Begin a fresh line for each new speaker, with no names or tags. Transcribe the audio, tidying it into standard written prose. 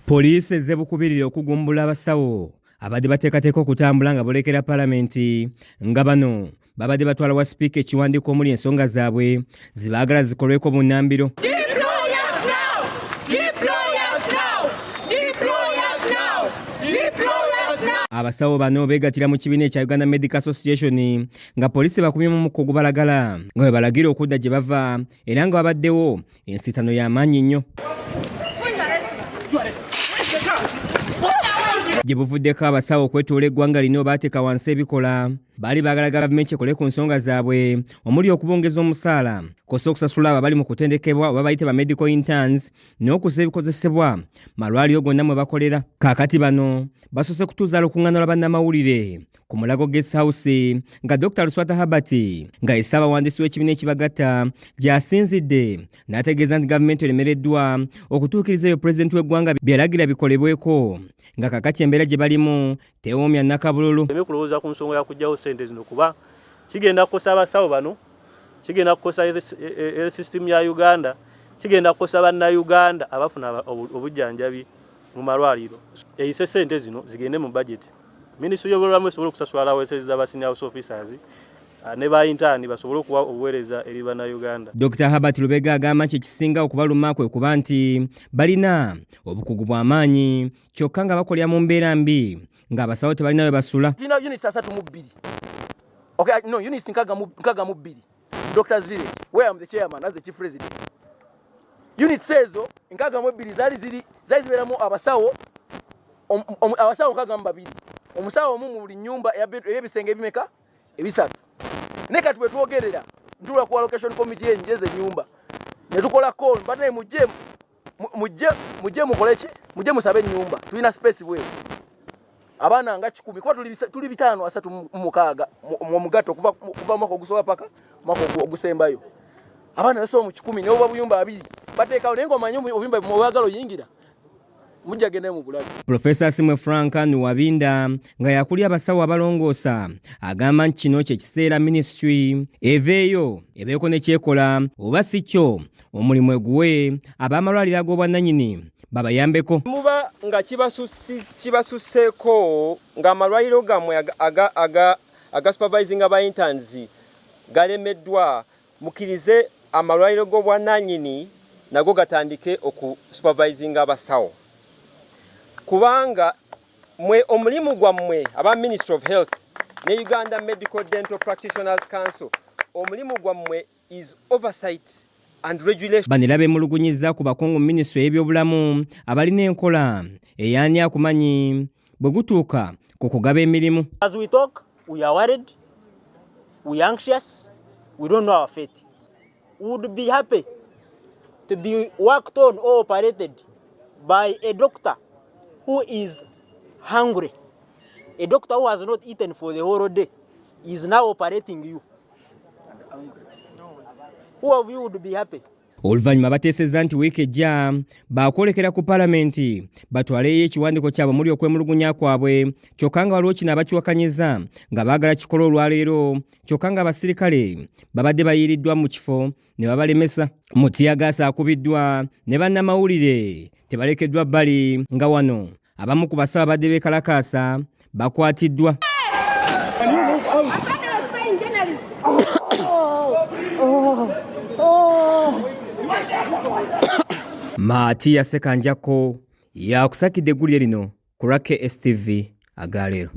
Poliisi ezze bukubirire okugumbula abasawo abadde bateekateeka okutambula nga bolekera palamenti nga bano babadde batwala wa sipiika ekiwandiiko omuli ensonga zaabwe zibaagala zikolweko bunnambiro. Abasawo bano beegattira mu kibiina ekya Uganda Medical Association nga poliisi bakumyemu omukka ogubalagala nga bwe balagira okudda gye bava era nga wabaddewo ensitano y'amaanyi nnyo. Gye buvuddeko abasawo okwetoola eggwanga lino baateeka wansi ebikola baali baagala gavumenti ekole ku nsonga zaabwe omuli okubongeza omusaala kwossa okusasula abo abali mu kutendekebwa oba bayite ba medical interns n'okusa ebikozesebwa malwaliro gonna mwe bakolera. Kaakati bano basoose kutuuza lukuŋŋaana lwa bannamawulire ku Mulago Guest House nga Dr. Luswata Herbert nga ye ssaabawandiisi w'ekibiina ekibagatta gy'asinzidde n'ategeeza nti gavumenti eremereddwa okutuukiriza ebyo pulezidenti w'eggwanga bye yalagira bikolebweko nga kaakati embeera gye balimu tewoomya nnakabululu.
Tuleme kulowooza ku nsonga ya kuggyawo ssente zino kuba kigenda kukosa abasawo bano, kigenda kukosa health system ya Uganda, kigenda kukosa bannayuganda abafuna obujjanjabi mu malwaliro. Eyise ssente zino zigende mu budget. Minisitule y'obyobulamu esobole okusasula allowances za ba senior house officers ne ba intern basobole okuwa obuweereza eri bannayuganda.
Dr. Herbert Lubega agamba nti ekisinga okubaluma kwe kuba nti balina obukugu bw'amaanyi kyokka nga bakolera mu mbeera mbi ng'abasawo tebalina we basula.
Tulina units 32. Okay, no, units 62. Doctors Village, where I'm the chairman as the chief resident. Units ezo 62 zaali ziri zaali zibeeramu abasawo abasawo 62. Omusawo omu mu buli nnyumba ey'ebisenge ebimeka ebisatu. Naye kati bwe twogerera ntuula ku allocation committee y'enjeza ennyumba ne tukola call banaye mujje mujje mujje mukole ki mujje musabe ennyumba tulina space bweti abaana nga 100 kuba tuli 536 mu mugatto kuva mwaka ogusooka paka mwaka ogusembayo abaana basoba mu 100 ne oba buyumba abiri bateekawo naye ng'omanyi obuyumba bwagala oyingira mujja genda mu bulabe.
Profesa Simwe Frank Nuwabinda nga yakulya abasawo abalongoosa agamba nti kino kye kiseera minisitule eveeyo ebeeko ne kyekola oba si kyo omulimu eguwe ab'amalwaliro ag'obwannannyini babayambeko.
Muba nga kibasusseeko ng'amalwaliro gammwe aga supervising aba interns galemeddwa, mukkirize amalwaliro g'obwannannyini nago gatandike okusupervisinga abasawo, kubanga mwe omulimu gwammwe aba Ministry of Health ne Uganda Medical Dental Practitioners Council, omulimu gwammwe is oversight and regulation.
Bano era beemulugunyizza ku bakungu mu minisitule y'ebyobulamu abalina enkola eyaani akumanyi bwe gutuuka ku kugaba emirimu.
As we talk, we are worried, we are anxious, we don't know our fate. We would be happy to be worked on or operated by a doctor who is hungry. A doctor who has not eaten for the whole day is now operating you. Who of you would be happy?
Oluvannyuma bateesezza nti wiiki ejja baakwolekera ku palamenti batwaleyo ekiwandiiko kyabwe omuli okwemulugunya kwabwe, kyokka nga waliwo kino abakiwakanyiza nga baagala kikole olwaleero, kyokka nga abasirikale babadde bayiiriddwa mu kifo ne babalemesa. Mutiyagaasi akubiddwa ne bannamawulire tebalekeddwa bbali nga wano abamu ku basawo abadde beekalakaasa bakwatiddwa. Maatiya Ssekanjako yakusakidde eggulire lino ku lwa KSTV agaleero.